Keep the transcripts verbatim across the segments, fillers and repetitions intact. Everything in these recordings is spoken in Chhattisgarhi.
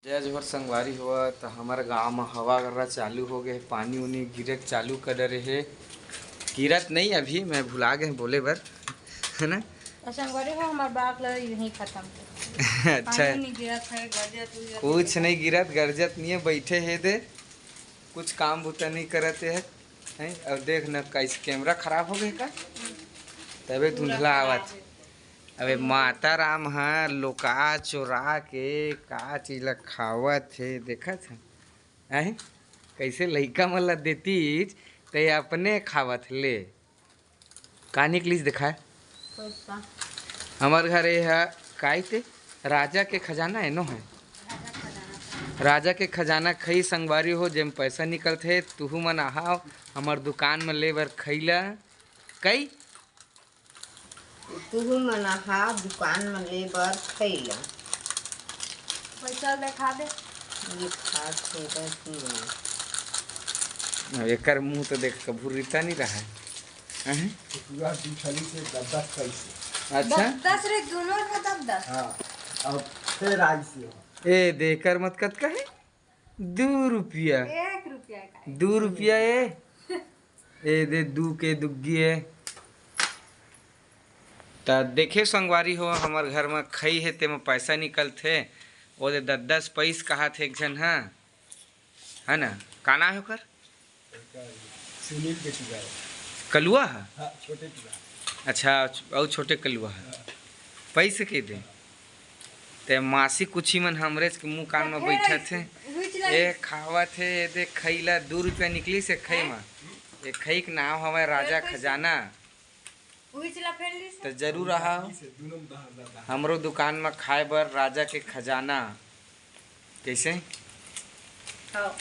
जय जोहर संगवारी हो। त हमर गांव म हवा गर्रा चालू हो गए, पानी उनी गिरे चालू कर डरे हे। गिरत नहीं अभी, मैं भुला गए बोले बर, है ना? और संगवारी हो, हमार बाग ल यहीं खत्म कर। अच्छा, पानी नहीं गिरत है, गरजत उरजत कुछ नहीं गिरत गरजत नहीं है, बैठे हे दे, कुछ काम बुता नहीं करत है, हैं? और देख न, कैसे कैमरा खराब हो गए का, तबे पूरा धुंधला खराब आवत। है। अबे माता राम ह लोका चोरा के का चीज ला खावत हे, देखत ह? हैं? कैसे लइका मन ला देतीच, ते अपने खावत ले। का निकलिस देखाय? पैसा। हमर घर ये ह, काई ते? राजा के खजाना है नो है। राजा के खजाना खई संगवारी हो, जेम पैसा निकलथे, तुहू मन आहाव हमर दुकान म ले बर खई ला। कई? तुहू मन आहा दुकान म ले बर खई ला। पैसा देखा दे। ये खा छोटा सी। अब एकर मुंह तो देख, कभू रीता नहीं रहा है। अहं? पूरा दू थाली से दस दस पैसे। अच्छा। दस, दस रे, दोनों में दस दस। हाँ, अब फिर आई से हो। ए, देकर मत कत कहे? दू रुपया। एक रुपया का है। दू रुपया ए। ए दे दू के दुग्गी ए। त देखे संगवारी हो, हमर घर म खई हे, तेमा पैसा निकलथे। ओ दे दस दस पैस कहाथे एक झन ह, है ना? का नाम है ओकर? सुनील के टुरा है। कलुआ है? हाँ, छोटे टुरा। अच्छा, अउ छोटे कलुआ है। हाँ। पैसे के दे? ते मासी कुछी मन हमरेच के मुंह कान में बैठत हे। उहिच ला ए खावत हे, ए दे खई ला, दू रुपया निकलिस हे खई मा। ए खई के नाम हवय राजा खजाना। उहिच ला फेर लिस। त जरूर आहा। हमरो दुकान म खाए बर राजा के खजाना। कैसे? हाँ।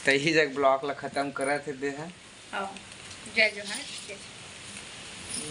त इही जग vlog ला खत्म करत हे दे ह। हाँ। जय जोहार।